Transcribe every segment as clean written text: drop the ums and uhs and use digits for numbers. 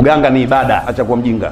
Uganga ni ibada, acha kuwa mjinga.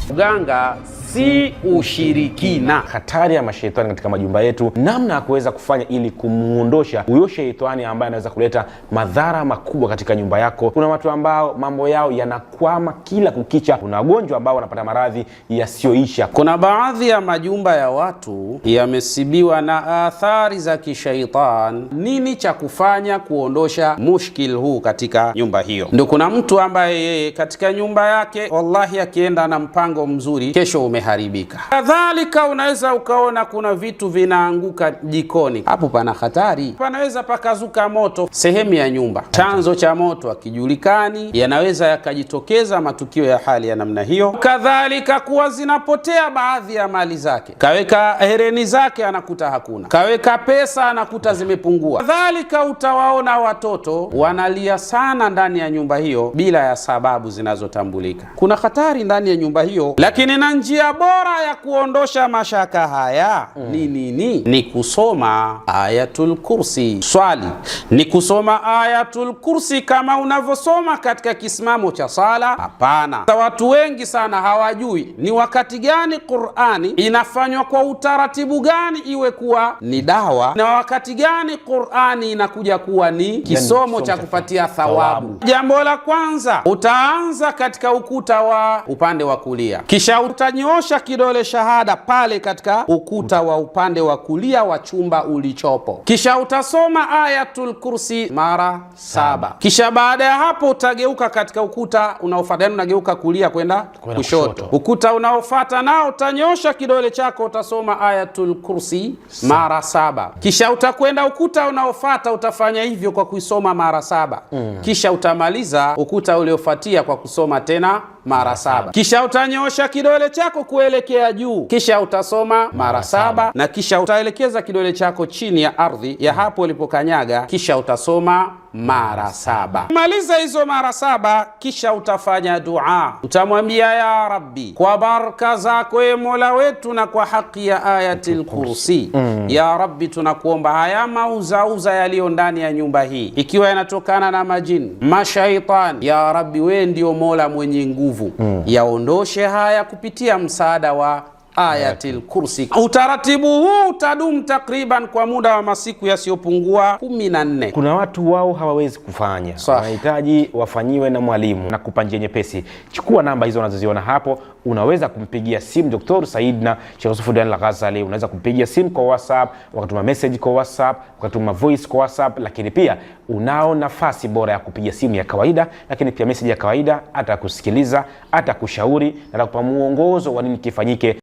Uganga si ushirikina. Hatari ya mashaitani katika majumba yetu, namna ya kuweza kufanya ili kumuondosha huyo sheitani ambaye anaweza kuleta madhara makubwa katika nyumba yako. Kuna watu ambao mambo yao yanakwama kila kukicha. Kuna wagonjwa ambao wanapata maradhi yasiyoisha. Kuna baadhi ya majumba ya watu yamesibiwa na athari za kishaitan. Nini cha kufanya kuondosha mushkil huu katika nyumba hiyo? Ndio kuna mtu ambaye yeye katika nyumba yake, wallahi, akienda na mpango mzuri, kesho umeharibika. Kadhalika unaweza ukaona kuna vitu vinaanguka jikoni, hapo pana hatari, panaweza pakazuka moto sehemu ya nyumba, chanzo cha moto hakijulikani, yanaweza yakajitokeza matukio ya hali ya namna hiyo. Kadhalika kuwa zinapotea baadhi ya mali zake, kaweka hereni zake anakuta hakuna, kaweka pesa anakuta zimepungua. Kadhalika utawaona watoto wanalia sana ndani ya nyumba hiyo bila ya sababu zinazotambulika. Kuna hatari ndani ya nyumba hiyo, lakini na njia bora ya kuondosha mashaka haya ni nini? Ni kusoma Ayatul Kursi. Swali ni kusoma Ayatul Kursi kama unavyosoma katika kisimamo cha sala? Hapana. Watu wengi sana hawajui ni wakati gani Qur'ani inafanywa kwa utaratibu gani iwe kuwa ni dawa na wakati gani Qur'ani inakuja kuwa ni kisomo cha kupatia thawabu. Jambo la kwanza, utaanza katika ukuta wa upande wa kulia, kisha utanyoosha kidole shahada pale katika ukuta wa upande wa kulia wa chumba ulichopo, kisha utasoma Ayatul Kursi mara 7. Kisha baada ya hapo utageuka katika ukuta unaofuata, yani unageuka kulia kwenda kushoto. Ukuta unaofuata nao utanyosha kidole chako utasoma Ayatul Kursi mara 7. Kisha utakwenda ukuta unaofuata utafanya hivyo kwa kuisoma mara 7. Kisha utamaliza ukuta uliofuatia kwa kusoma tena mara 7. Kisha utanyosha kidole chako kuelekea juu, kisha utasoma mara 7, na kisha utaelekeza kidole chako chini ya ardhi ya hapo ulipokanyaga, kisha utasoma mara 7. Maliza hizo mara 7, kisha utafanya dua, utamwambia ya Rabbi, kwa baraka zako e Mola wetu na kwa haki ya Ayatul Kursi, ya Rabbi, tunakuomba haya mauzauza yaliyo ndani ya nyumba hii, ikiwa yanatokana na majini, mashaitani, ya Rabbi, we ndio Mola mwenye nguvu, yaondoshe haya kupitia msaada wa Ayatul Kursi. Utaratibu huu utadumu takriban kwa muda wa masiku yasiyopungua 14. Kuna watu wao hawawezi kufanya, wanahitaji wafanyiwe na mwalimu. Na kupa njia nyepesi, chukua namba hizo unazoziona hapo, unaweza kumpigia simu Dr. Said na Sheikh Yusuf Daniel Ghazali. Unaweza kumpigia simu kwa WhatsApp, wakatuma message kwa WhatsApp, wakatuma voice kwa WhatsApp, lakini pia unao nafasi bora ya kupiga simu ya kawaida, lakini pia message ya kawaida, atakusikiliza, atakushauri na atakupa muongozo wa nini kifanyike.